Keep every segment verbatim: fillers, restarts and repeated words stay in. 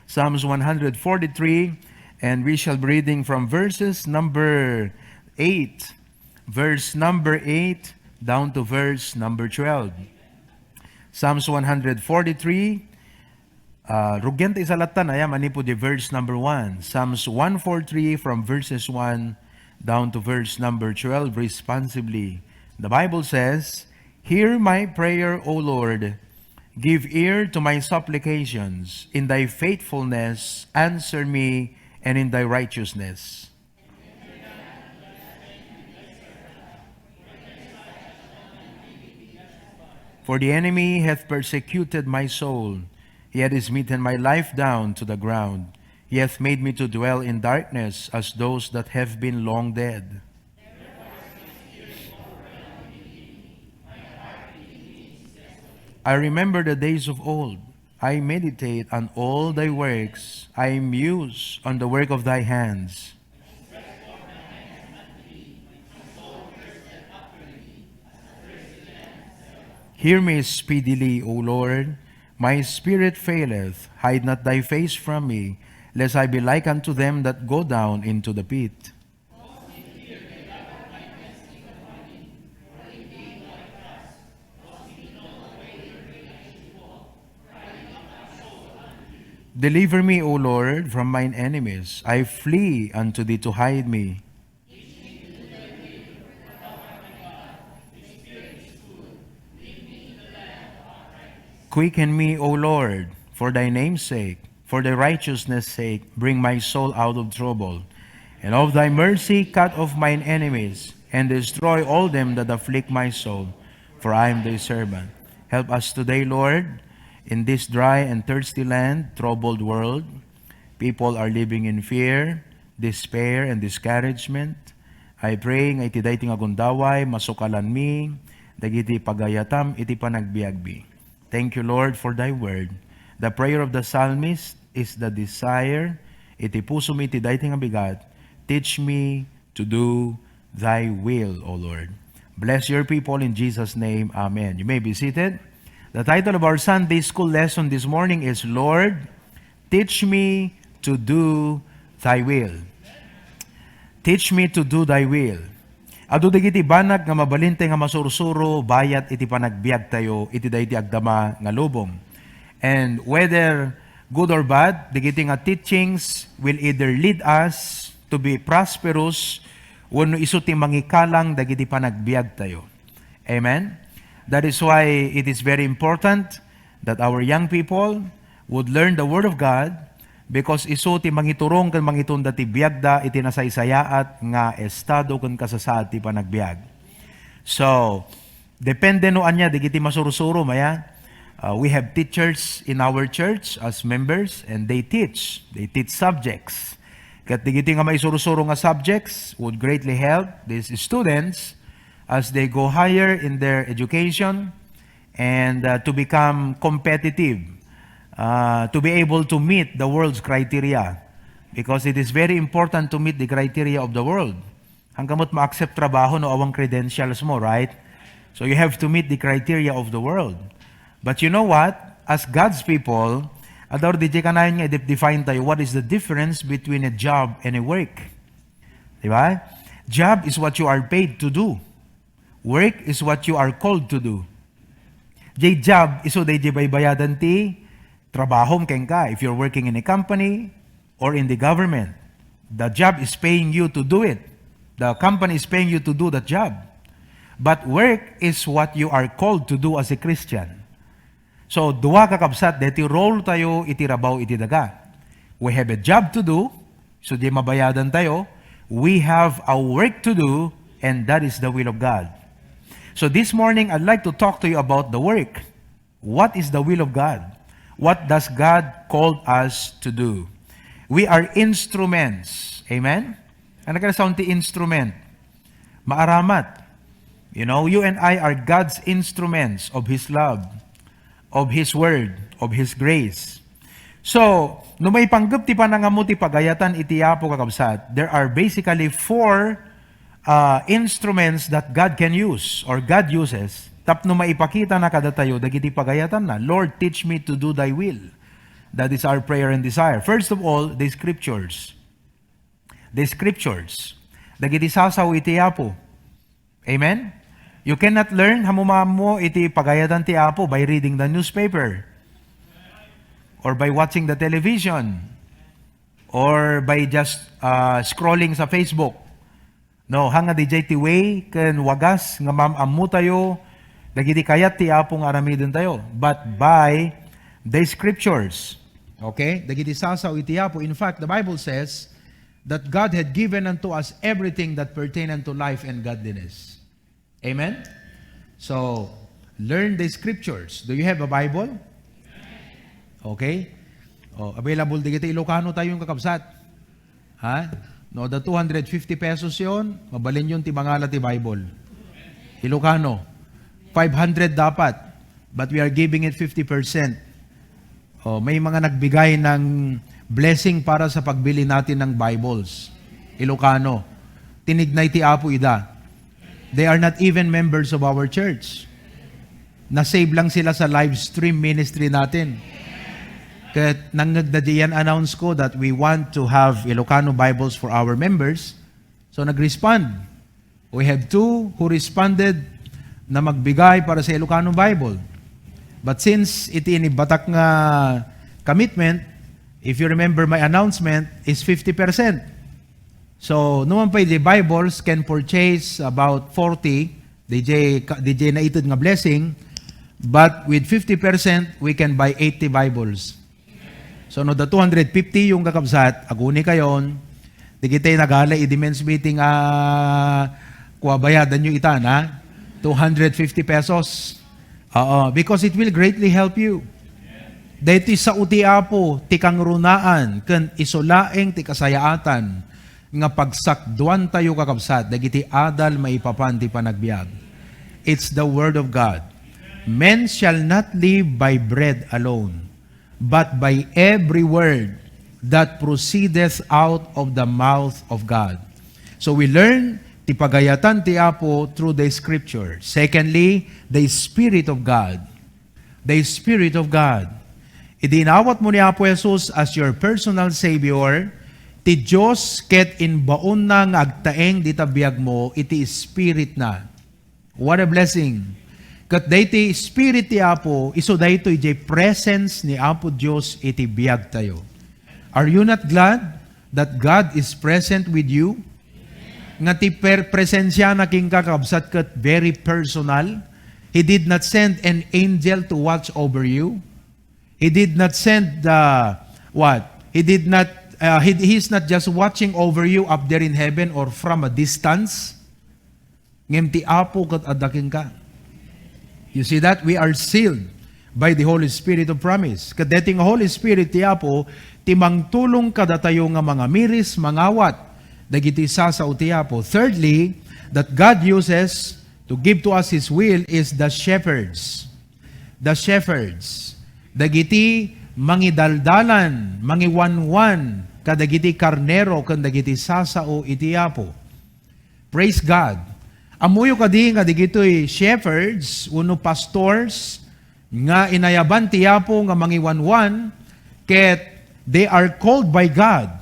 Psalms one hundred forty-three, and we shall be reading from verses number eight, verse number eight down to verse number twelve. Psalms one hundred forty-three, uh, rugian ta isalatta, aya, manipud di verse number one. Psalms one forty-three from verses one down to verse number twelve responsibly. The Bible says, "Hear my prayer, O Lord. Give ear to my supplications. In thy faithfulness, answer me, and in thy righteousness." For the enemy hath persecuted my soul. He hath smitten my life down to the ground. He hath made me to dwell in darkness as those that have been long dead. I remember the days of old. I meditate on all thy works. I muse on the work of thy hands. Hear me speedily, O Lord. My spirit faileth. Hide not thy face from me, lest I be like unto them that go down into the pit. Deliver me, O Lord, from mine enemies. I flee unto thee to hide me. Quicken me, O Lord, for thy name's sake, for thy righteousness' sake, bring my soul out of trouble. And of thy mercy, cut off mine enemies, and destroy all them that afflict my soul, for I am thy servant. Help us today, Lord, in this dry and thirsty land, troubled world. People are living in fear, despair, and discouragement. I pray nga iti daytoy nga gundaway, masukalanmi dagiti pagayatam iti panagbiagmi. Thank you, Lord, for thy word. The prayer of the psalmist is the desire iti pusomi iti daytoy nga bigat. Teach me to do thy will, O Lord. Bless your people in Jesus' name. Amen. You may be seated. The title of our Sunday school lesson this morning is, Lord, teach me to do thy will. Teach me to do thy will. Adu dagiti banag nga mabalin tayo nga masursuro bayat iti panagbiag tayo iti daydi agdama nga lubong. And whether good or bad, dagiti nga teachings will either lead us to be prosperous wenno isu ti mangikalang dagiti panagbiag tayo. Amen? That is why it is very important that our young people would learn the Word of God, because isu ti mangiturong ken mangitunda ti biagda iti nasaysayaat nga estado ken kasasaad ti panagbiag. So, depende no ania dagiti masursuro, maya. Uh, we have teachers in our church as members, and they teach. They teach subjects. Ket dagiti nga maisursuro nga subjects would greatly help these students as they go higher in their education and, uh, to become competitive, uh, to be able to meet the world's criteria, because it is very important to meet the criteria of the world. Hanggang mo't ma-accept trabaho no awan credentials mo, right? So you have to meet the criteria of the world. But you know what? As God's people, adda diay kanayon nga i-define tayo, what is the difference between a job and a work? Di ba? Job is what you are paid to do. Work is what you are called to do. Diay job, isu diay baybayadan ti trabahom kenka. If you're working in a company or in the government, the job is paying you to do it. The company is paying you to do the job. But work is what you are called to do as a Christian. So, dua, kakabsat, deti role tayo iti rabaw iti daga. We have a job to do, so di mabayadan tayo. We have a work to do, and that is the will of God. So this morning, I'd like to talk to you about the work. What is the will of God? What does God call us to do? We are instruments. Amen? Ano ka sound ti instrument? Maaramat. You know, you and I are God's instruments of His love, of His word, of His grace. So, no maipanggep ti panangammo ti pagayatan iti Apo, kakabsat, there are basically four, uh, instruments that God can use or God uses tapno maipakitana kadatayo dagiti pagayatanna. "Lord, teach me to do thy will." That is our prayer and desire. First of all, the scriptures. The scriptures. Dagiti sasao iti Apo. Amen? You cannot learn, ammo-ammo iti pagayatan ti Apo by reading the newspaper or by watching the television or by just, uh, scrolling sa Facebook. No, haan nga diay ti way ken wagas nga maam-ammotayo dagiti kayat ti Apo nga aramidentayo, but by the scriptures. Okay? Dagiti sasao iti Apo. In fact, the Bible says that God had given unto us everything that pertain unto life and godliness. Amen? So, learn the scriptures. Do you have a Bible? Okay? Oh, available dagiti Ilocano tayo, kakabsat. Ha? No, the two hundred fifty pesos yon, mabalin yon ti mangala ti Bible. Ilocano. Five hundred dapat, but we are giving it fifty percent. Oh, may mga nagbigay ng blessing para sa pagbili natin ng Bibles. Ilocano. Tinignay ti Apo ida. They are not even members of our church. Na-save lang sila sa live stream ministry natin. Ket nangngegda diyan announce ko that we want to have Ilocano Bibles for our members. So nag-respond. We have two who responded na magbigay para sa Ilocano Bible. But since iti inibatak nga commitment, if you remember my announcement, is fifty percent. So, no man pay the Bibles can purchase about forty, diay ka-, diay naited nga blessing, but with fifty percent, we can buy eighty Bibles. So, no, the two hundred fifty yung kakabsat, aguni kayon, dagiti nagala idi men's meeting, ah, kua, bayadan nyo itan, ha? Two hundred fifty pesos. Oo, because it will greatly help you. Daytoy sao ti Apo ti kangrunaan ken isu laeng ti kasayaatan nga pagsakduantayo, kakabsat, dagiti adal maipapan ti panagbiag. It's the word of God. "Men shall not live by bread alone, but by every word that proceedeth out of the mouth of God." So we learn ti pagayatan ti Apo through the scripture. Secondly, the Spirit of God. The Spirit of God. Idi inawatmo ni Apo Jesus as your personal Savior, ti Dios ket imbaonna nga agtaeng dita biagmo iti Spiritna. What a blessing! Ket daytoy Spirit ti Apo, isu daytoy diay presence ni Apo Dios iti biagtayo. Are you not glad that God is present with you? Nga ti per-, presensiana kenka, kabsat, ket very personal. He did not send an angel to watch over you. He did not send the, what? He did not, uh, he, he is not just watching over you up there in heaven or from a distance. Ngem ti Apo ket adda kenka. You see that? We are sealed by the Holy Spirit of promise. Ket daytoy nga Holy Spirit ti Apo ti mangtulong kadatayo nga mangamiris, mangawat dagiti sasao ti Apo. Thirdly, that God uses to give to us His will is the shepherds. The shepherds. Dagiti mangidaldalan, mangiwanwan kadagiti karnero ken dagiti sasao iti Apo. Praise God. Ammoyo kadi nga dagitoy shepherds wenno pastors nga inayaban ti Apo nga mangiwanwan, ket they are called by God.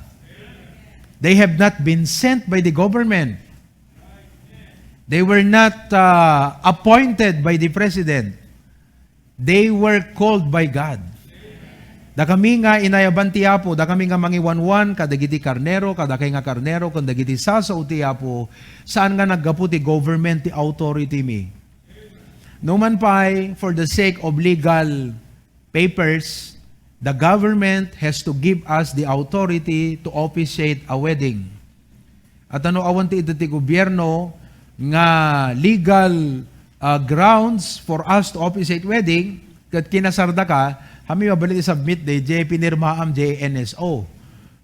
They have not been sent by the government. They were not, uh, appointed by the president. They were called by God. Dakami nga inayaban ti Apo, dakami nga mangiwanwan kadagiti karnero, kadakay nga karnero, ken dagiti sasao ti Apo, saan nga naggapu ti government ti authority mi. No man pay, for the sake of legal papers, the government has to give us the authority to officiate a wedding. At no awan ti ita ti gobierno nga legal, ah, grounds for us to officiate wedding, ket kinasarda ka, hami mabalin i-submit diay pinirmaam diay N S O.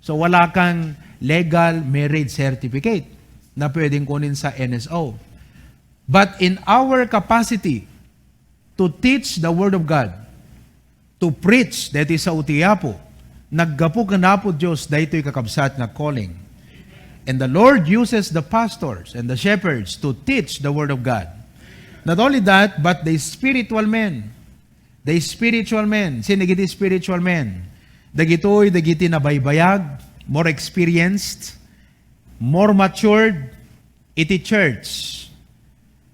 So, wala kang legal marriage certificate na pwedeng kunin sa N S O. But in our capacity to teach the Word of God, to preach, daytoy sao ti Apo, naggapu ken Apo Dios daytoy kakabsat nga calling. And the Lord uses the pastors and the shepherds to teach the Word of God. Not only that, but the spiritual men. The spiritual men. Sino dagiti spiritual men? Dagitoy dagiti nabaybayag, more experienced, more matured iti church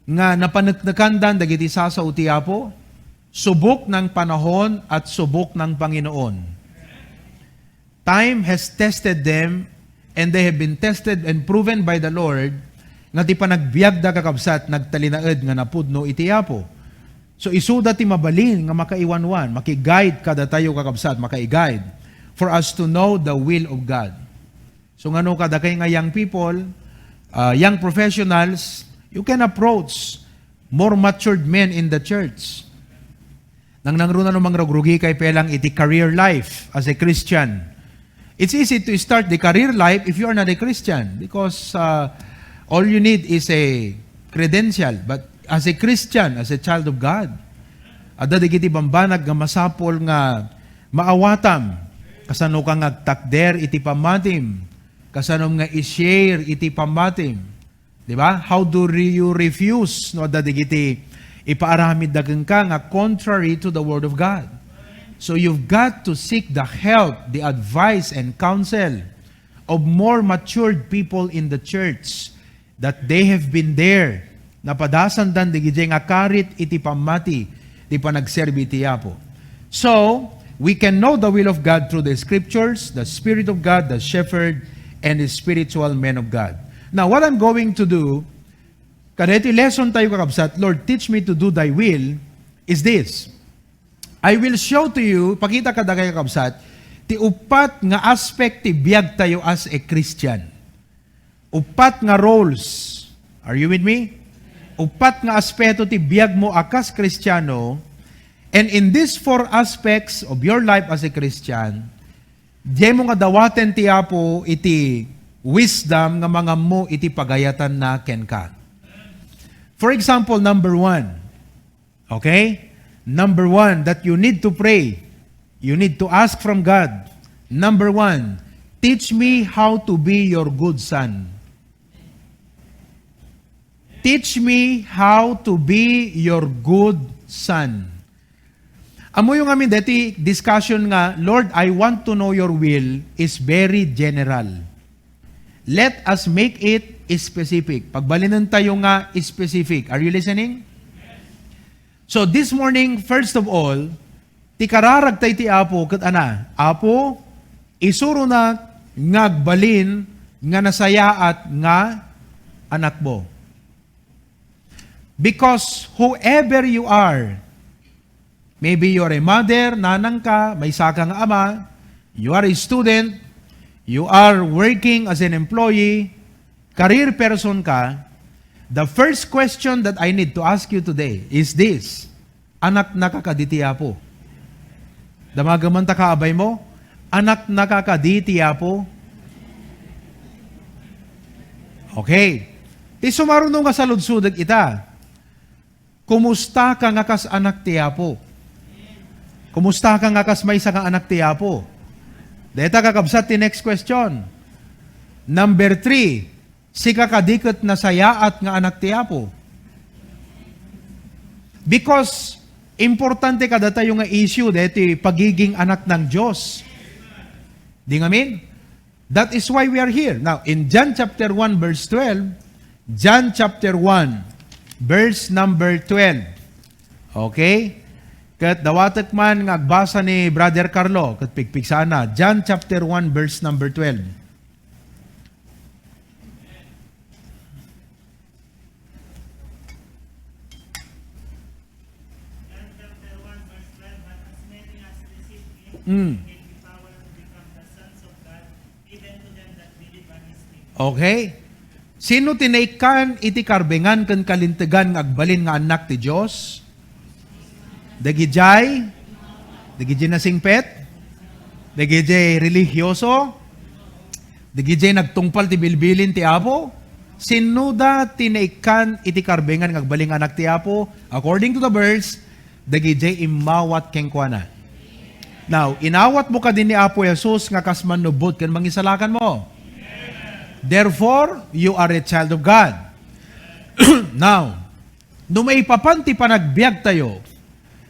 nga napaneknekandan dagiti sasao ti Apo, subok ng panahon at subok ng Panginoon. Time has tested them, and they have been tested and proven by the Lord nga ti panagbiagda, kakabsat, nagtalinaed nga napudno iti Apo. So, isuda ti mabalin nga makaiwanwan, makiguide kadatayo, kakabsat, makaiguide for us to know the will of God. So, ngano kadakay nga young people, uh, young professionals, you can approach more matured men in the church. Nangnangruna no mangrugrugi kay pelang iti career life as a Christian. It's easy to start the career life if you are not a Christian because uh, all you need is a credential. But as a Christian, as a child of God, adda dagiti bambanag nga masapol nga maawatam. Kasano ka nga agtakder iti pammatim? Kasano nga i-share iti pammatim? Di ba? How do re-, you refuse no adda dagiti ipaaramidda kenka nga contrary to the word of God? So you've got to seek the help, the advice, and counsel of more matured people in the church that they have been there. Napadasandan dagiti nga karit iti pammati ti panagserbi ti Apo. So, we can know the will of God through the scriptures, the Spirit of God, the shepherd, and the spiritual men of God. Now, what I'm going to do, kadagiti lesson tayo, kakabsat, "Lord, teach me to do thy will," is this. I will show to you, pakita kadakay, kakabsat, ti uppat nga aspect ti biag tayo as a Christian. Uppat nga roles. Are you with me? Uppat nga aspeto ti biag mo a kas Kristiano. And in these four aspects of your life as a Christian, diay mo nga dawaten ti Apo iti wisdom nga mangammo iti pagayatanna kenka. For example, number one, okay? Number one, that you need to pray. You need to ask from God. Number one, "Teach me how to be your good son." "Teach me how to be your good son." Ammoyo ngamin deti discussion nga, "Lord, I want to know your will," is very general. Let us make it specific. Pagbalinen tayo nga specific. Are you listening? So this morning, first of all, ti kararag tayo ti Apo ket ana, "Apo, isuronak nga agbalin nga nasayaat nga anakmo." Because whoever you are, maybe you are a mother, nanang ka, maysa ka nga ama, you are a student, you are working as an employee, career person ka, the first question that I need to ask you today is this, "Anaknaka kadi ti Apo?" Damagen man ta kaabay mo, "Anaknaka kadi ti Apo?" Okay. Ti sumaruno nga saludsodek ita, kumusta ka nga kas anak ti Apo? Kumusta ka nga kas maysa nga anak ti Apo? Deta, kakabsat, ti next question. Number three, sika kadi ket nasayaat nga anak ti Apo? Because importante kadatayo nga issue deti pagiging anak ng Diyos. Di ngamin? That is why we are here. Now, in John chapter one, verse twelve, John chapter one, verse number twelve. Okay? Ket dawatek man nga agbasa ni Brother Carlo, ket pigpigsaanna. John chapter one, verse number twelve. John chapter one, verse twelve, "But as many as received him, mm, gave he power to become the sons of God, even to them that believe on his name." Okay. Sino ti naikkan iti karbengan ken kalintegan nga agbalin nga annak ti Dios? Dagidiay? Dagidiay nasingpet? Dagidiay religioso? Dagidiay nagtungpal ti bilbilin ti Apo? Sinnoda ti naikkan iti karbengan nga agbalin nga annak ti Apo? According to the verse, dagidiay immawat kenkuana. Now, inawat mo kadi ni Apo Jesus nga kas mannubbot ken mangisalakan mo. Therefore, you are a child of God. Now, no maipapan ti panagbiag tayo,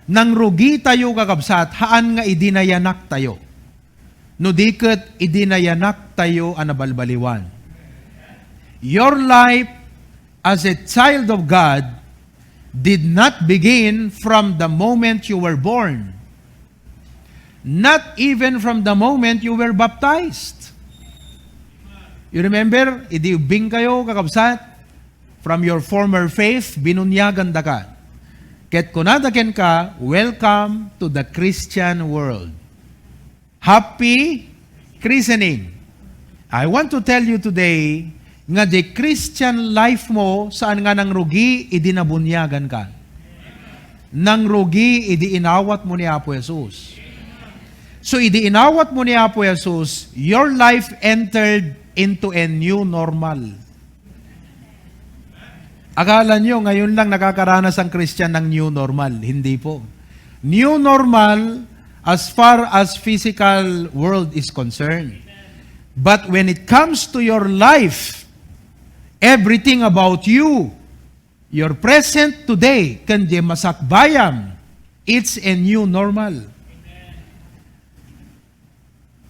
nangrugi tayo, kakabsat, haan nga idi nayanak tayo. no di ket idi nayanaktayo a nabalbaliwan. Your life as a child of God did not begin from the moment you were born, not even from the moment you were baptized. You remember, idi ubbing kayo, kakabsat, from your former faith, binuniagan daka. Ket kunada kenka, "Welcome to the Christian world." Happy christening. I want to tell you today nga the Christian life mo saan nga nangrugi idi nabuniagan ka. Nangrugi idi inawat mo ni Apo Jesus. So, idi inawat mo ni Apo Jesus, your life entered into a new normal. Akala nyo, ngayon lang nakakaranas ang Christian ng new normal. Hindi po. New normal as far as physical world is concerned. But when it comes to your life, everything about you, your present today, ken di masakbayam, it's a new normal.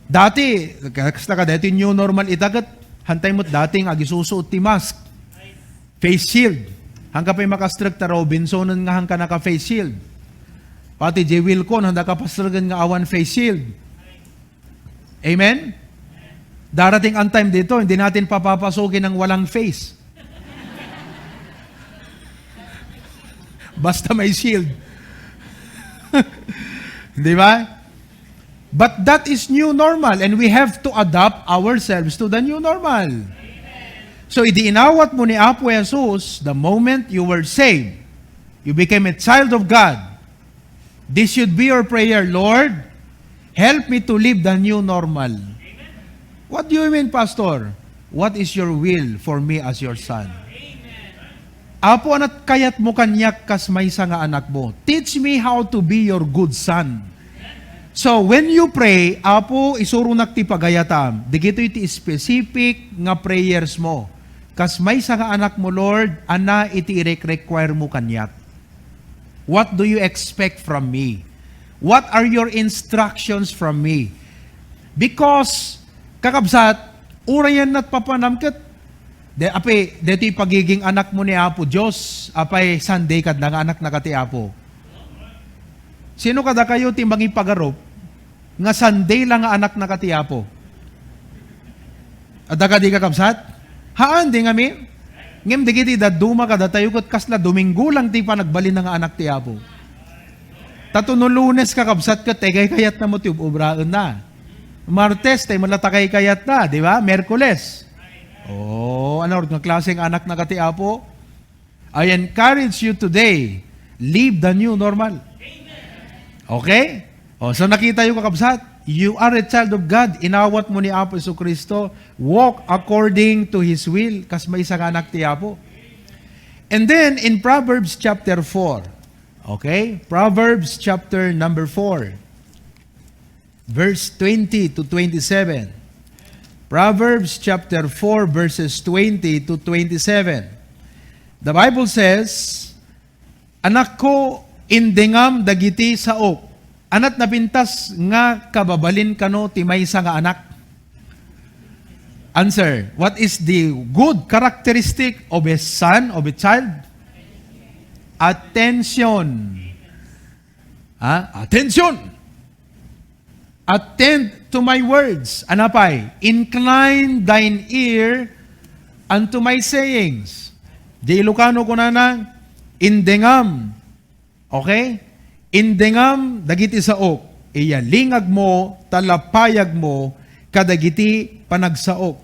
Dati, kasta ka dati new normal ita ket, hantay met dati nga agisusuot ti mask, face shield. Hangka pay makastrek ta Robinsonen nga hangka naka-face shield. Pati J. Wilcon, handa ka pastreken nga awan face shield. Amen? Darating ang time dito, hindi natin papapasukin ang walang face. Basta may shield. Di ba? But that is new normal, and we have to adapt ourselves to the new normal. So, idi inawat mo ni Apo Jesus, the moment you were saved, you became a child of God, this should be your prayer, "Lord, help me to live the new normal." What do you mean, Pastor? What is your will for me as your son? Apo, anat kayat mo kaniak kas maysa nga anak mo? Teach me how to be your good son. So, when you pray, "Apo, isuronak ti pagayatam," dagitoy ti specific nga prayers mo. Kas maysa nga anak mo, "Lord, ana iti irek-require mo kaniak? What do you expect from me? What are your instructions from me?" Because, kakabsat, urayan nat papanam ket, de, ape, deti pagiging anak mo ni Apo Dios, apay Sunday kad nga anak na ka ti Apo. Sino kadakayo ti mangipagarup nga Sunday la nga anak na ka ti Apo? Adda kadi, kakabsat? Haan, di ngamin? Ngem dagiti dadduma kadatayo ket kasla Domingo lang ti panagbalin na nga anak ti Apo. Tato no Lunes, kakabsat, ket tekaykayat na mo ti ub-ubraen na. Martes, tay mala takaykayat na, di ba? Merkules. Oh, ano nga klase nga anak na ka ti Apo? I encourage you today, live the new normal. Okay? Oh, so nakita yo, kakabsat, you are a child of God. Inawat mo ni Apo Jesu-Cristo. Walk according to His will. Kas maysa nga anak ti Apo. And then, in Proverbs chapter four, okay? Proverbs chapter number four, verse twenty to twenty-seven. Proverbs chapter four, verses twenty to twenty-seven. The Bible says, "Anakko, indengam dagiti saok." Anat napintas nga kababalin kano ti maysa nga anak? Answer, what is the good characteristic of a son, of a child? Attention. Ha? Attention! "Attend to my words." Ano pay? "Incline thine ear unto my sayings." Di Ilocano kunana, "Indengam." Okay? "Indengam dagiti saok, iyalingag mo, ta lapayag mo kadagiti panagsaok.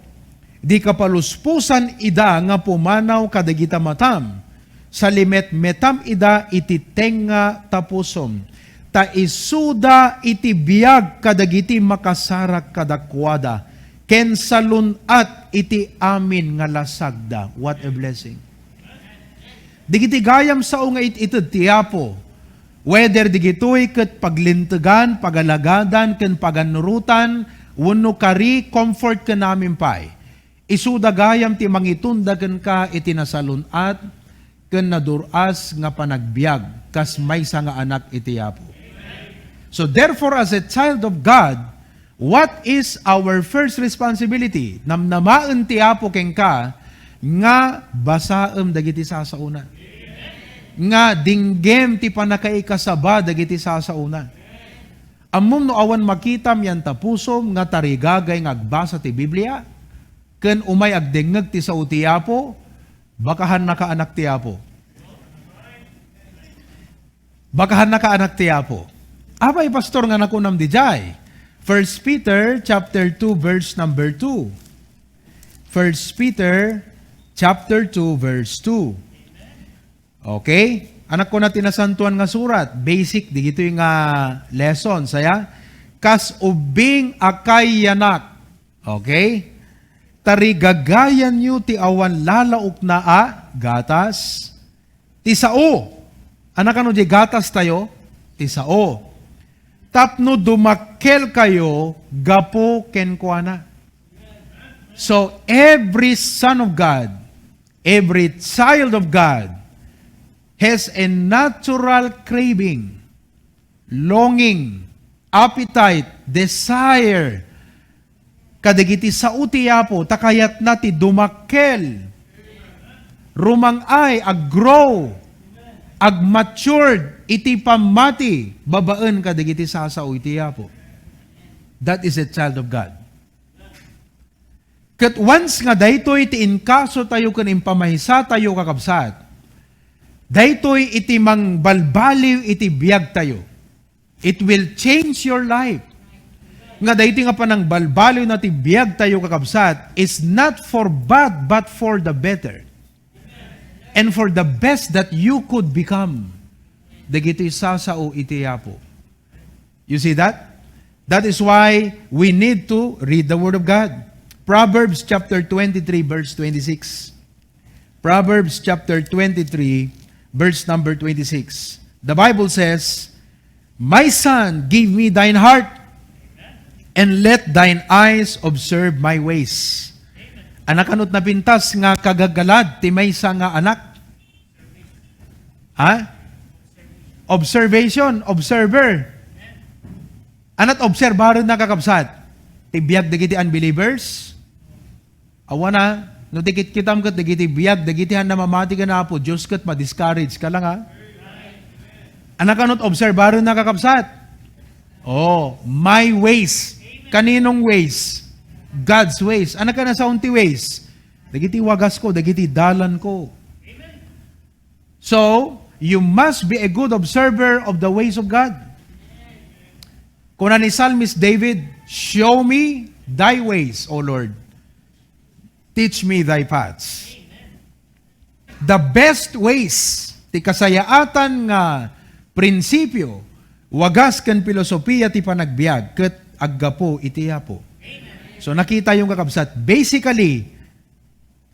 Di kapaluspusan ida nga pumanaw kadagita matam, salimetmetam ida iti tengnga ta pusom, ta isuda iti biag kadagiti makasarak kadakuada, ken salun-at iti amin nga lasagda." What a blessing! Dagiti gayam sao nga it-ited ti Apo, whether digitoy ket paglintegan, pagalagadan, ken pagannurotan, wenno kari, comfort, ken amin pay, isuda gayam ti mangitunda kenka iti nasalun-at ken nadur-as nga panagbiag kas maysa nga anak iti Apo. So therefore, as a child of God, What is our first responsibility? Namnamaen ti Apo kenka nga basaem dagiti sasaona. Nga dinggem ti pannakaikasaba dagiti sasaona. Ammom no awan makitam yan ta pusom nga tarigagay nga agbasa ti Biblia, ken umay agdengngeg ti sao ti Apo, bakahan nakaanak ti Apo. Bakahan nakaanak ti Apo. Apay, pastor, nga nakunam dijay? First Peter chapter two, verse number two. First Peter chapter two, verse two. Okay? Anak ko na ti Nasantuan nga Surat, basic, digitoy nga lesson, saya? Kas ubbing a kayanak. Okay? Tarigagayanyo ti awan lalaokna a gatas. Ti sao. Anak, ano di gatas tayo? Ti sao. Tapno dumakkel kayo gapu kenkuana. So, every son of God, every child of God has a natural craving, longing, appetite, desire kadagiti sao ti Apo, ta kayatna ti dumakkel, rumang-ay, ag-grow, ag-matured iti pammati babaen kadagiti sasao iti Apo. That is a child of God. Ket once nga daytoy ti inkaso tayo ken impamaysa tayo, kakabsat, daytoy iti mangbalbaliw iti biag tayo. It will change your life. Nga daytoy nga panangbalbaliw na ti biag tayo, kakabsat, is not for bad but for the better. And for the best that you could become. Dagitoy sasao iti Apo. You see that? That is why we need to read the Word of God. Proverbs chapter twenty-three, verse twenty-six. Proverbs chapter twenty-three, verse number twenty-six. The Bible says, "My son, give me thine heart, and let thine eyes observe my ways." Anak, anot napintas nga kagagalad ti maysa nga anak? Ha? Observation, observer. Anat obserbarenna, kakabsat? Ti biag dagiti unbelievers? Awan a, no ti kitkitam ket dagiti biag, dagiti han namamati ken Apo Dios ket ma-discourage ka lang, ha? Anak, anot obserbarenna, kakabsat? Oh, my ways. Kaninong ways? God's ways. Anak, a nasaon ti ways? Dagiti wagas ko, dagiti dalan ko. So, you must be a good observer of the ways of God. Kuna ni Psalmist David, "Show me thy ways, O Lord. Teach me thy paths." The best ways, ti kasayaatan nga prinsipio, wagas ken filosofia ti panagbiag ket aggapu iti Apo. So, nakitayo nga, kabsat, basically,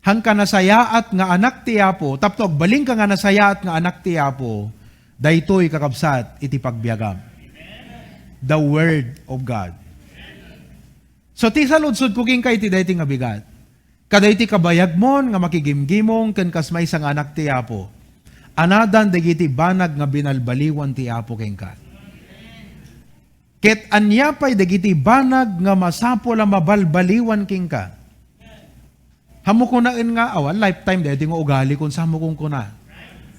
han ka nasayaat nga anak ti Apo, tapno agbalinka nga nasayaat nga anak ti Apo, daytoy, kakabsat, iti pagbiagam. The Word of God. So, ti saludsodko kenka iti daytoy nga bigat, kadaytoy kabayagmon nga makigimgimong ken kas maysa nga anak ti Apo, anadan dagiti banag nga binalbaliwan ti Apo kenka. Ket ania pay dagiti banag nga masapul a mabalbaliwan kenka? Hammo kunaen nga, "Awan, lifetime daytoy nga ugalikon," sa hammo kunkuna.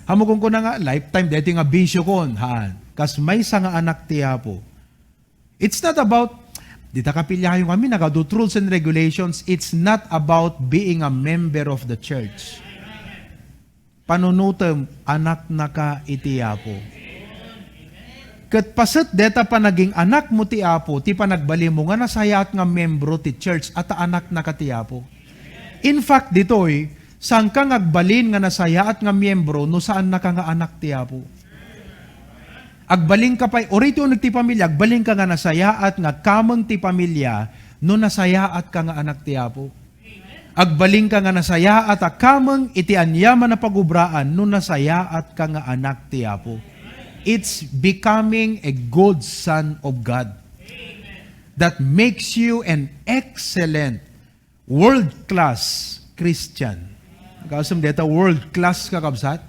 Hammo kunkuna nga, "Lifetime daytoy nga bisiokon." Haan. Kas maysa nga anak ti Apo. It's not about, dita kapiliayo kami, nagadu't rules and regulations. It's not about being a member of the church. Panunotem, anaknaka iti Apo. Ket paset deta panaging-anakmo ti Apo, ti panagbalinmo nga nasayaat nga membro ti church, a ta anaknaka ti Apo. In fact, ditoy, saanka nga agbalin nga nasayaat nga miyembro no saannaka nga anak ti Apo. Agbalinka pay, uray ti uneg ti pamilia, agbalinka nga nasayaat nga kameng ti pamilia no nasayaatka nga anak ti Apo. Agbalinka nga nasayaat a kameng iti aniaman a pagubraan no nasayaatka nga anak ti Apo. It's becoming a good son of God that makes you an excellent, world-class Christian. Kausum deta world-class, kakabsat?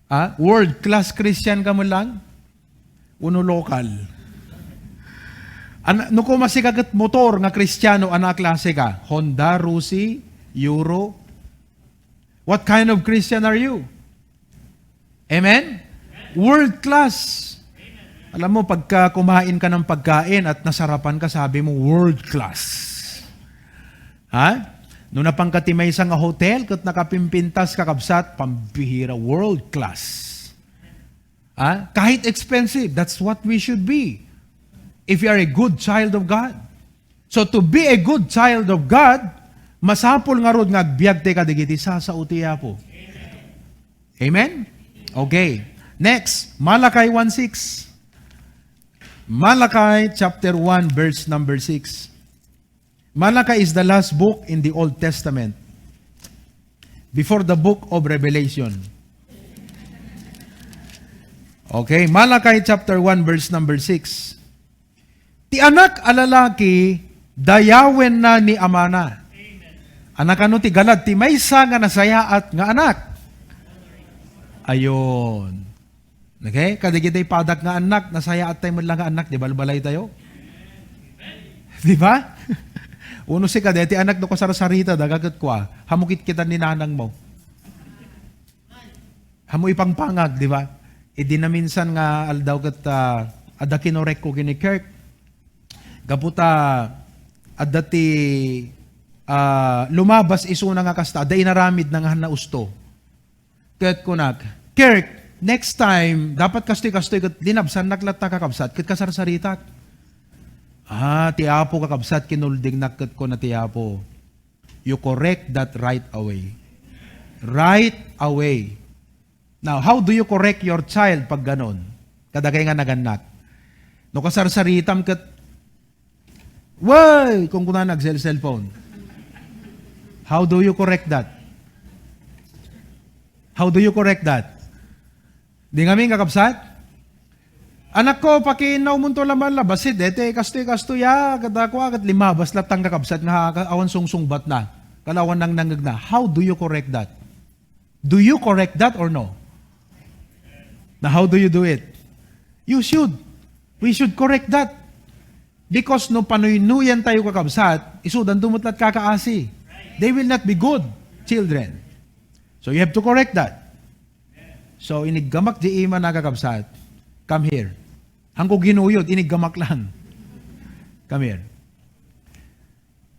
Ha? World-class Christian ka man lang? Wenno local? An-, no kuma sika ket motor nga Kristiano, ania a klase ka? Honda, Rossi, Euro? What kind of Christian are you? Amen? World class. Alam mo, pagka kumain ka ng pagkain at nasarapan ka, sabi mo, "World class." Ha? No napan ka ti maysa nga hotel, ket nakapimpintas, kakabsat, pambihira, world class. Ha? Kahit expensive, that's what we should be. If you are a good child of God. So to be a good child of God, masapul ngarud nga agbiag ti kadagiti sasao ti Apo. Amen? Okay. Next, Malachi one six. Malachi chapter one, verse number six. Malachi is the last book in the Old Testament, before the book of Revelation. Okay, Malachi chapter one, verse number six. Ti anak a lalaki, dayawenna ni amana. Anak, ano ti galad ti maysa nga nasayaat nga anak? Ayon. Okay? Kadagiti padak nga anak, nasayaat tayo met la nga anak, di balbalay tayo? Di ba? Uno sika, deti anak, no kasarsarita, daga ket kua, hamukit kita ni nanang mo. Hamo ipangpangag, di ba? Idi naminsan nga aldaw ket, ah, adda kinorek ko ken ni Kirk. Gapu ta adda ti, ah, lumabas isuna nga kasta, adda inaramidna nga hanna usto. Ket kunak, "Kirk, next time, dapat kastoy-kastoy ket linabsannak latta, kakabsat, ket kasarsaritak." Ah, ti Apo, kakabsat, kinuldingnak ket kuna ti Apo, "You correct that right away." Right away. Now, how do you correct your child pag ganon? Kadakay nga nagannak. No kasarsaritam ket, "Way!" Kunkunana, agsel-cellphone. How do you correct that? How do you correct that? Di ngamin, kakabsat? "Anakko, pakiinawmonto laman la, bassit, deti kastoy-kastoy, a, ket ako, a, ket limabas latta, kakabsat, nga ka-, awan sungsungbatna, ken awan nangnangngegna." How do you correct that? Do you correct that or no? Now, how do you do it? You should. We should correct that. Because no panuynuyan tayo, kakabsat, isudanto met la't kakaasi. They will not be good children. So you have to correct that. So, iniggamak di ima, kakabsat. Come here. Hangko ginuyod, iniggamak lang. Come here.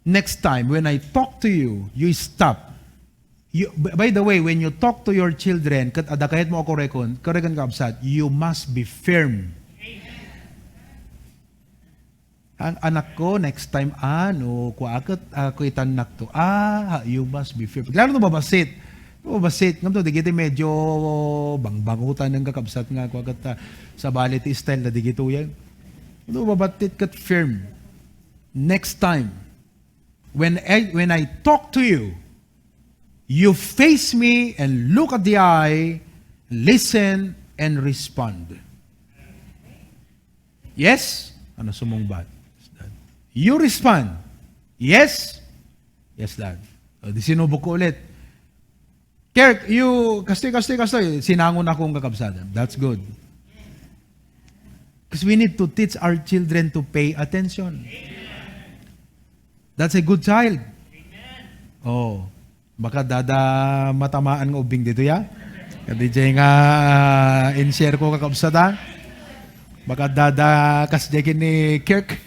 Next time, when I talk to you, you stop. You, b-, by the way, when you talk to your children, ket adda kayatmo a korekon, korekon, kakabsat, you must be firm. Ang anak ko, next time, ano, kua ket, ah, kuitannakto. Ah, you must be fearful. Lalo no mabassit. No mabassit. Ngem to, digiti medyo bangbangutan ng kakabsat nga, kua ket, ah, sabali ti style na digito yan. No mabattit ket firm. Next time, when I, when I talk to you, you face me and look at the eye, listen and respond. Yes? Ano sumungbat? Yes, Dad. You respond. Yes? Yes, Dad. O, di sinubok ko ulit. Kirk, you, kastoy, kastoy, kastoy. Sinangon akong kakabsatan. That's good. Because we need to teach our children to pay attention. That's a good child. Oh. Baka dada matamaan nga ubing dito, ya? Kadi jay nga, ah, in-share ko, kakabsat, ha? Baka dada kas jay ken ni Kirk.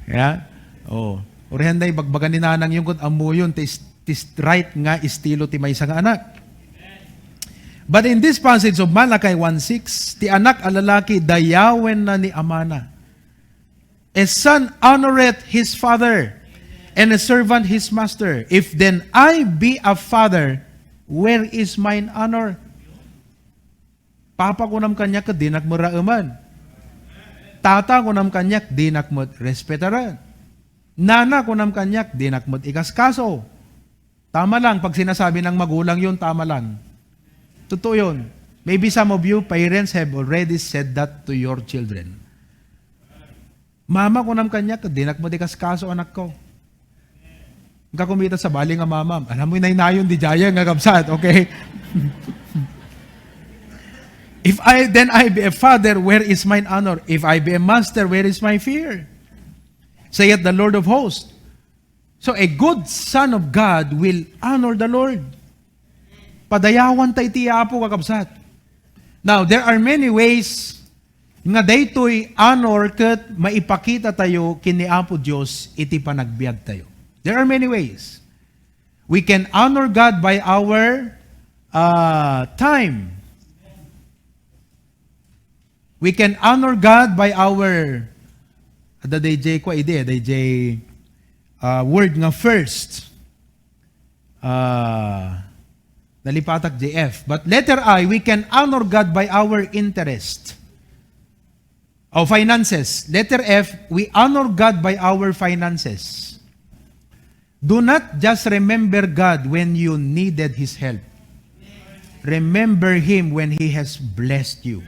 Ya? Oh. Urihan da, ibagbaga ni nanang yung ket ammoyon, ti is-, ti is-, right nga estilo ti maysa nga anak. But in this passage of Malachi one six, ti anak a lalaki, dayawenna ni amana. A son honoreth his father, and a servant his master. If then I be a father, where is mine honor? Papa, kunam kaniak, ket dinak met raemen. Tata, kunam kaniak, dinak met respetaren. Nana, kunam kaniak, dinak met ikaskaso. Tama lang, pag sinasabi ng magulang yun, tama lang. Totoo yun. Maybe some of you, parents, have already said that to your children. "Mama, kunam kaniak, dinak met ikaskaso, anak ko." Kakumita sabali nga mamam. Alam mo, inaynayon di jaya nga kabsat, okay? If I then I be a father, where is mine honor? If I be a master, where is my fear? Saith the Lord of hosts. So a good son of God will honor the Lord. Padayawan ta iti Apo, kakabsat. Now, there are many ways nga daytoy honor ket maipakita tayo ken ni Apo Dios iti panagbiag tayo. There are many ways. We can honor God by our, uh, time. We can honor God by our, ada D J ko, idi, D J, uh, word nga first. Uh, nalipatak, J F. But letter I, we can honor God by our interest. O finances. Letter F, we honor God by our finances. Do not just remember God when you needed His help. Remember Him when He has blessed you.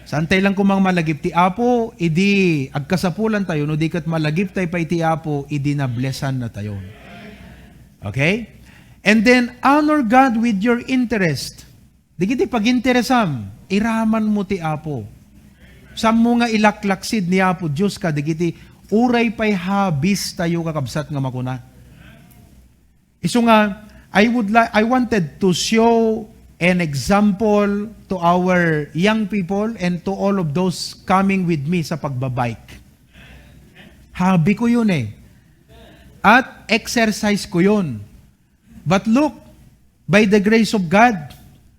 Saan tayo lang kumang malagip ti Apo, idi agkasapulan tayo, no di ket malagip tayo pa iti Apo, idi nablesan na tayo. Okay? And then, honor God with your interest. Dagiti paginteresam, iraman mo ti Apo. Sammo nga ilaklaksid ni Apo Dios kadagiti uray pay habis tayo, kakabsat, nga makuna. Isu nga, I would li-, I wanted to show an example to our young people and to all of those coming with me sa pagbabike. Hobby ko yun eh. At exercise ko yun. But look, by the grace of God,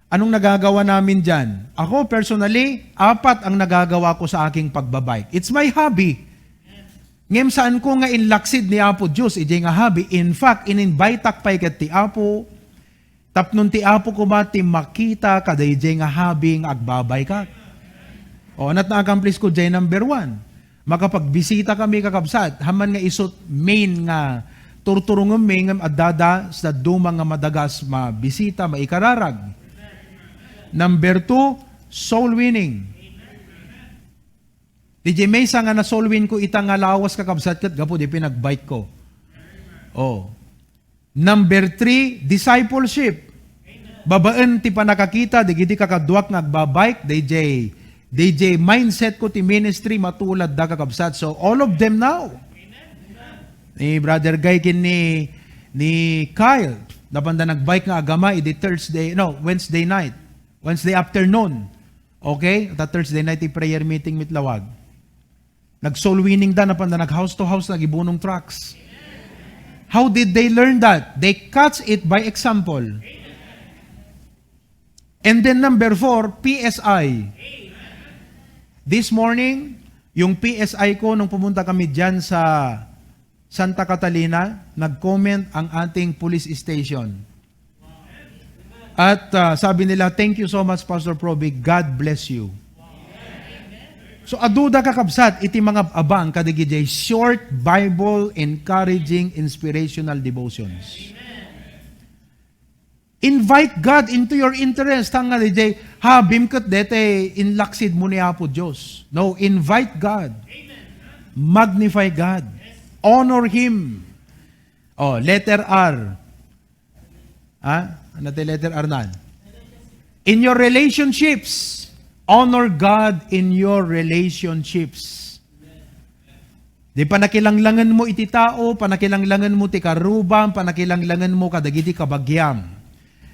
anong nagagawa namin dyan? Ako, personally, apat ang nagagawa ko sa aking pagbabike. It's my hobby. Ngem saan ko nga inlaksid ni Apo Dios, ijay nga hobby. In fact, in-invite-ak pay ket ti Apo, tapnon ti Apo koma ti makita kadayjay nga hobby nga agbabike-ak. O, anat na accomplish ko, jay number one. Makapagbisita kami, kakabsat. Haman nga isut main nga turturongem mi ngem addada sa duma nga madagas mabisita, maikararag. Number two, soul winning. Di jay maysa nga na-soul win ko ita nga lawas, kakabsat, ket gapu di pinagbike ko. Oh. Number three, discipleship. Babaen ti pannakakita dagiti kakaduak nga agbabike, D J, D J mindset ko ti ministry, matuladda, kakabsat. So, all of them now. Ni Brother Guy ken ni, ni Kyle, napanda nagbike nga agama idi Thursday, no, Wednesday night, Wednesday afternoon. Okay? Ta Thursday night ti prayer meeting met lawas. Nag-soul winning da, napanda nag-house to house, nagibunong tracts. How did they learn that? They catch it by example. And then number four, P S I. This morning, yung P S I ko nung pumunta kami diyan sa Santa Catalina, nag-comment ang ating police station. At, ah, sabi nila, "Thank you so much, Pastor Proby. God bless you." So, adu da, kakabsat, iti mangab-abang kadagiti short Bible encouraging inspirational devotions. Invite God into your interest. Nga, D J, habim ket dete inlaksid mo ni Apo Dios. No, invite God. Magnify God. Honor Him. Oh, letter R. Ha? Ano ti letter R nan? In your relationships, honor God in your relationships. Di panakilanglangen mo iti tao, panakilanglangen mo ti karrubam, panakilanglangen mo kadagiti kabagiam.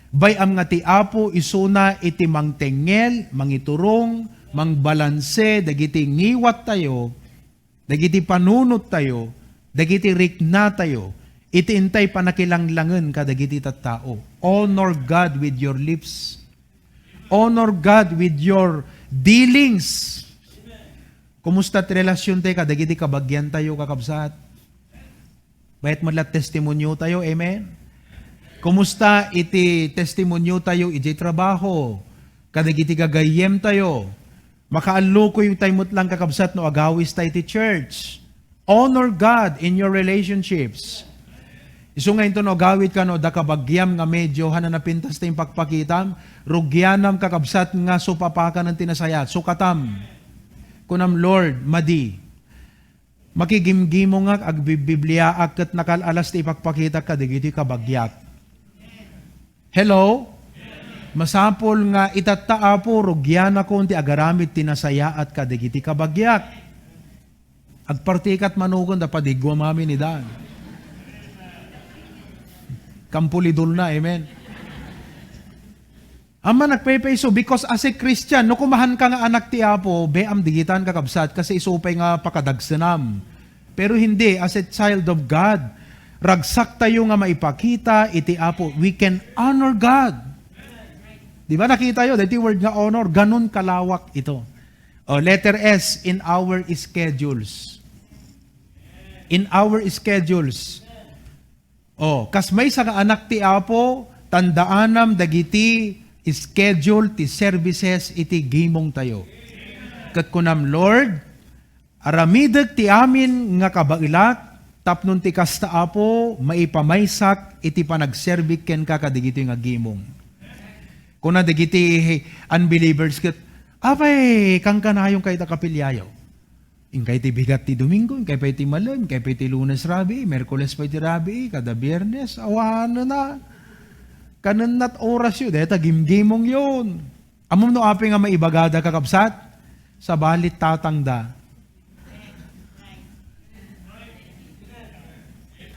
Bay-am nga ti Apo isuna iti mangtengngel, mangiturong, mangbalanse dagiti ngiwat tayo, dagiti panunot tayo, dagiti rikna tayo, iti intay panakilanglangen kadagiti tattao. Honor God with your lips. Honor God with your dealings. Kumusta ti relasyon tayo kadagiti kabagian tayo, kakabsat? Bayat met la testimonio tayo, amen? Kumusta iti testimonio tayo iti trabaho, kadagiti gagayyem tayo? Makaallukoy tayo met lang, kakabsat, no agawis tayo iti church. Honor God in your relationships. Isu nga inton agawid ka no adda kabagiam nga medyo hanan a pintas ti impakpakitam, rugianam, kakabsat, nga supapakanen ti nasayaat, sukatam. Kunam, "Lord, madi." Makigimgimongak, agbibibliaak, ket nakal-alas ti ipakpakitak kadagiti kabagiak. Hello? Masapul nga itatta, Apo, rugianakon ti agaramid ti nasayaat kadagiti kabagiak. Agpartikat manugon da padigwam amin idan. Kampulidolna, amen. Amma nagpaypayso, because as a Christian, no kumahan ka nga anak ti Apo, be am digitan kakabsat, kasi isu pay nga pakadagsenam. Pero hindi, as a child of God, ragsak tayo nga maipakita iti Apo. We can honor God. Di ba nakita yo? Dati word nga honor, ganun kalawak ito. O, letter S, in our schedules. In our schedules. O, kas maysa nga anak ti Apo, tandaanam dagiti schedule ti services iti gimong tayo. Ket kunam, Lord, aramidek ti amin nga kabaelak, tapno ti kasta, Apo, maipamaysak iti panagserbik kenka kadigitoy nga gimong. Kuna dagiti unbelievers ket, "Apay, kankanayon kayta kapiliayo? Inkay ti bigat ti Domingo, inkay pay ti malem, inkay pay ti Lunes rabii, Miyerkules pay ti rabii, kada Biyernes, awanena. Kanennat orasyo, deta gimgimongyon." Ammom no apay nga maibagada, kakabsat? Sabali tatangda.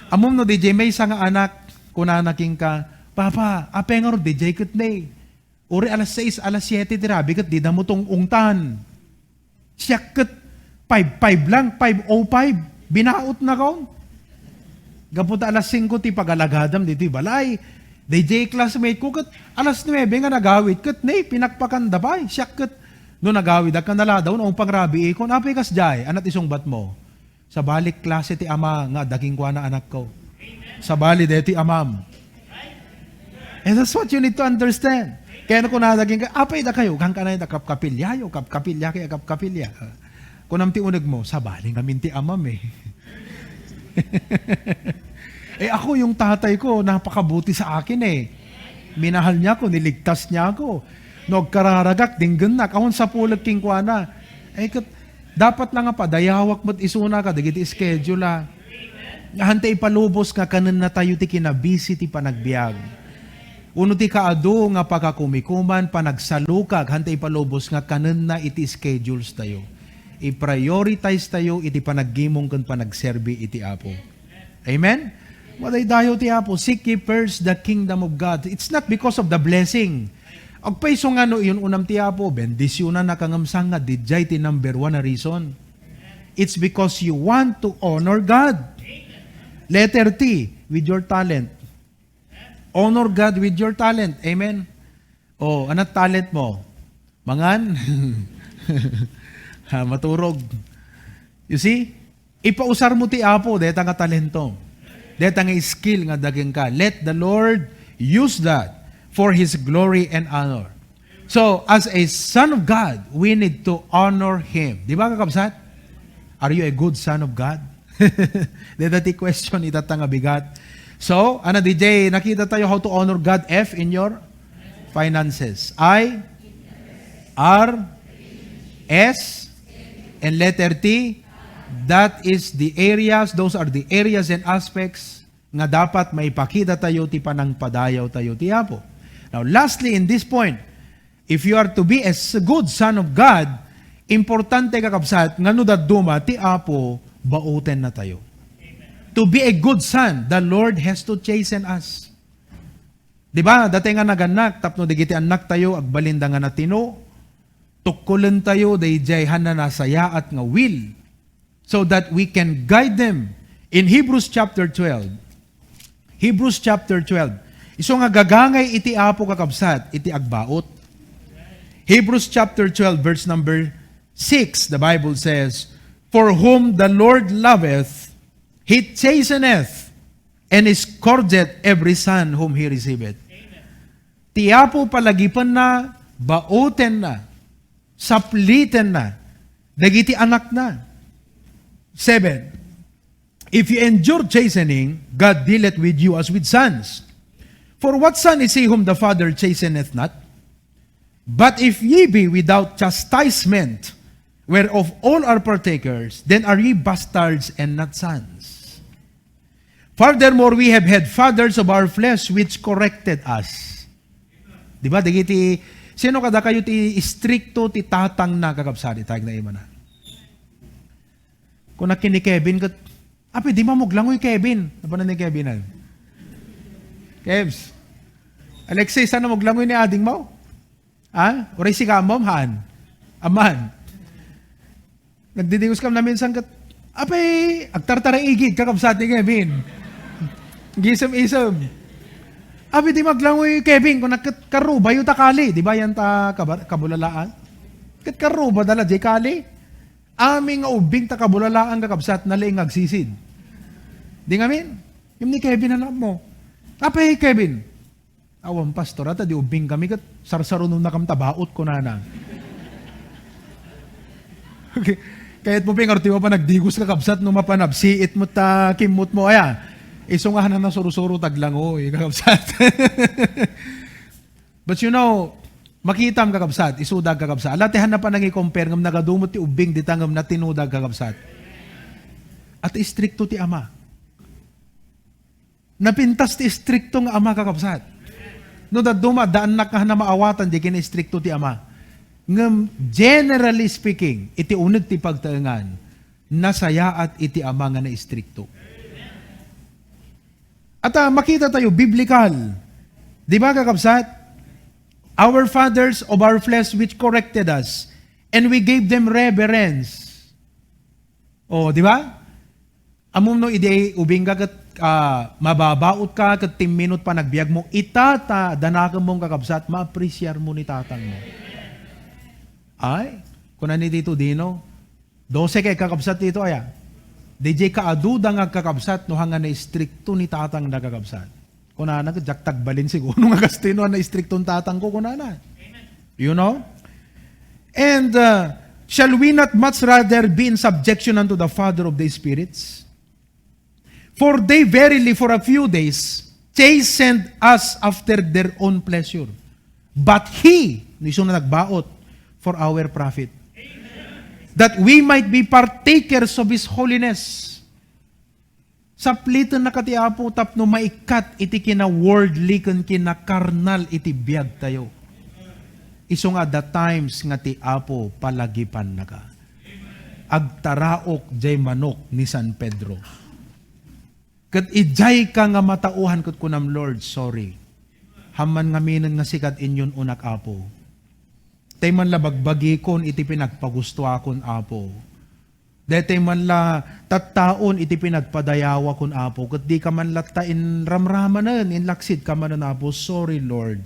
Ammom no D J maysa nga anak, kunana kenka, "Papa, apay ngarud D J ket ne? Uri alas sais, alas siete ti rabii ket dida mo tungungtan." Siak ket five five lang, five oh five. Binautnakon. Gapu ta alas singko ti pagalagadam ditoy balay. D J classmate ko ket alas nuebe nga nagawid ket ne, pinakpakanda pay. Siak ket no nagawidak, kanaladaw, no pangrabiikon, "Apay kasdiay, anat isungbat mo?" "Sabali klase ti ama nga adda kenkuana, anakko. Sabali daytoy amam." And that's what you need to understand. Kaya no kunada kenka, "Apay dakayo, kankanayon ta kapkapiliayo, kapkapiliaki a kapkapilia." Kunam ti uneg mo, "Sabali ngamin ti amam eh." Eh, ako, yung tatay ko, napakabuti sa akin eh. Minahal niya ako, niligtas niya ako. No agkararagak, dinggennak. Awan sapulek kenkuana. Eh, ket, dapat lang nga padayawak met isuna kadagiti schedule, ah. Nga hantay ipalubos nga kanenna tayo ti kinabisi ti panagbiag. Uno ti kaadu nga pakakumikuman, panagsalukag, hantay ipalubos nga kanenna iti schedules tayo. I-prioritize tayo iti panaggimong ken panagserbi iti Apo. Amen? Madaydayaw ti Apo, "Seek ye first the kingdom of God." It's not because of the blessing. Agpayso nga no iyun-unam ti Apo, bendisyonannak ngem saan nga didiay ti number one a reason. It's because you want to honor God. Letter T, with your talent. Honor God with your talent. Amen? O, anat talent mo? Mangan? Ha, maturog. You see? Ipausar mo ti Apo, deta nga talento. Deta nga skill nga adda kenka. Let the Lord use that for His glory and honor. So, as a son of God, we need to honor Him. Di ba, kakabsat? Are you a good son of God? Deta ti question itatta nga bigat. So, ano, D J, nakita tayo how to honor God, F, in your finances. I, R, S, and letter T, that is the areas, those are the areas and aspects nga dapat maipakita tayo ti panangpadayaw tayo ti Apo. Now, lastly, in this point, if you are to be a s-, good son of God, importante, kakabsat, nga no dadduma ti Apo, bauten na tayo. To be a good son, the Lord has to chasten us. Di ba? Dati nga nagannak, tapno dagiti annak tayo, agbalinda nga natino, tukkulen tayo, daydiay han nasayaat nga will, so that we can guide them. In Hebrews chapter twelve, Hebrews chapter twelve, isu nga gagangay iti Apo, kakabsat, iti agbaut. Hebrews chapter twelve, verse number six, the Bible says, "For whom the Lord loveth, He chasteneth, and scourgeth every son whom He receiveth." Ti Apo palagipenna, baotenna, saplitenna dagiti anakna. Seven, "If you endure chastening, God dealeth with you as with sons. For what son is he whom the father chasteneth not? But if ye be without chastisement, whereof all are partakers, then are ye bastards and not sons. Furthermore, we have had fathers of our flesh which corrected us." Di ba? Dagiti, sino kadakayo ti istrikto ti tatangna, kakabsat, itayag na imana? Kuna ken ni Kevin ket, "Apay, di mamuglangoy, Kevin?" Napano ni Kevin, ay? Kevs. Alexis, saan a muglangoy ni adingmo? Ha? Uray sika ammom, haan? Amman. Nagdidingos kam na minsan ket, "Apay, agtartaraigid," kakabsat ni Kevin. Gisem-isem. "Apay, di maglangoy, Kevin," kuna ket, "Karrubayo ta kali." Di ba yan ta kabar-, kabulalaan? Ket karruba da la, jay kali. Amin nga ubbing ta kabulalaan, kakabsat, nalaing nga agsisid. Di ngamin? Yung ni Kevin, anak mo. "Apay, Kevin?" "Awan, pastor, ata di ubbing kami ket sarsarunonakam ta baot," kunana. Kayatmo pay nga ti mapan nagdigos, kakabsat, no mapan nabsiit mo ta kimmot mo, aya. Isu nga hanan a sursuro ta aglangoy, kakabsat. But you know, makitam, kakabsat, isuda, kakabsat. Ala ti hanan a panangi-compare ngem nagadu met ti ubbing dita ngem natinuda, kakabsat. At istrikto ti ama. Napintas ti istrikto nga ama, kakabsat. No dadduma, adda annak nga hanan a maawatan, di ken istrikto ti ama. Ngem, generally speaking, iti uneg ti pagtaengan, nasayaat iti ama nga naistrikto. At, ah, makita tayo, biblical. Di ba, kakabsat? "Our fathers of our flesh which corrected us, and we gave them reverence." Oh, di ba? Ammom no idi ubingka ket, ah, mababaotka ket timminut panagbiagmo, ita ta danakemmo, kakabsat, ma-appreciar mo ni tatangmo. Ay, kuna ni Tito Dino, dose kay kakabsat dito, aya. Di jay kaaduda nga agkakabsat no hanga na istrikto ni tatangda, kakabsat. Kunana, "Diak ta agbalin siguro nga kasta no, naistrikto ni tatangko," kunana. You know? And, uh, shall we not much rather be in subjection unto the Father of the spirits? For they verily for a few days chastened us after their own pleasure. But he, no isu nga nagbaot, for our profit. That we might be partakers of his holiness. Saplitennaka ti Apo tapno maikkat iti kina-worldly ken kinakarnal iti biagtayo. Isu nga adda times nga ti Apo palagipannaka. Agtaraok jay manok ni San Pedro. Ket idiayka nga matauhan ket kunam, "Lord, sorry. Hamman ngaminen nga sika ti inyun-unak, Apo. Tay man la bagbagikon iti pinagpagustoakon, Apo. Daytay man la tattaon iti pinagpadayawakon, Apo, ket dika man latta inramramanen, inlaksitka manen, Apo. Sorry, Lord."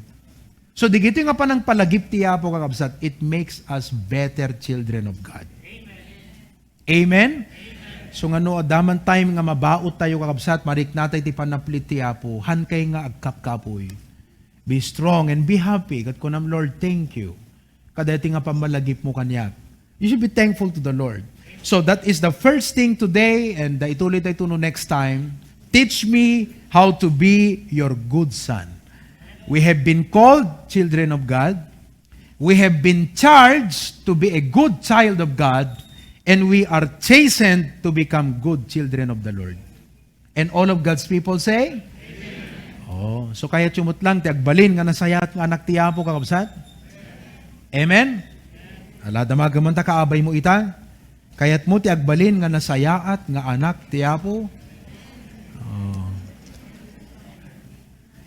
So, digitoy nga panangpalagip ti Apo, kakabsat, it makes us better children of God. Amen? So, nga no, adda man time nga mabaottayo, kakabsat, mariknatay ti panaplit ti Apo, haankay nga agkapkapoy. Be strong and be happy. Ket kunam, "Lord, thank you." Kadaytoy nga pammalagipmo kaniak. You should be thankful to the Lord. So that is the first thing today, and, uh, ituloy tayo no next time. Teach me how to be your good son. We have been called children of God. We have been charged to be a good child of God, and we are chastened to become good children of the Lord. And all of God's people say? Oh, so kayatyo met lang ti agbalin nga nasayaat nga anak ti Apo, kakabsat? Amen? Ala, damagen man ta kaabaymo ita. Kayatmo ti agbalin nga nasayaat nga anak ti Apo? Oh.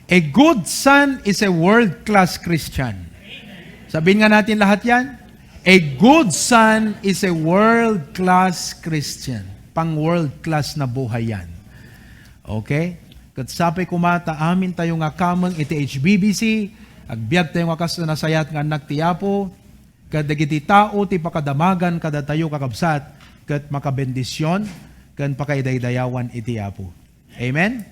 A good son is a world-class Christian. Sabihin nga natin lahat yan. A good son is a world-class Christian. Pang world-class na buhay yan. Okay? Ket sapay koma ta amin tayo nga kameng iti H B B C, agbiag tayo nga kas nasayaat nga anak ti Apo, ket dagiti tao ti pakadamagan kadatayo, kakabsat, ket makabendision ken pakaidaydayawan iti Apo. Amen?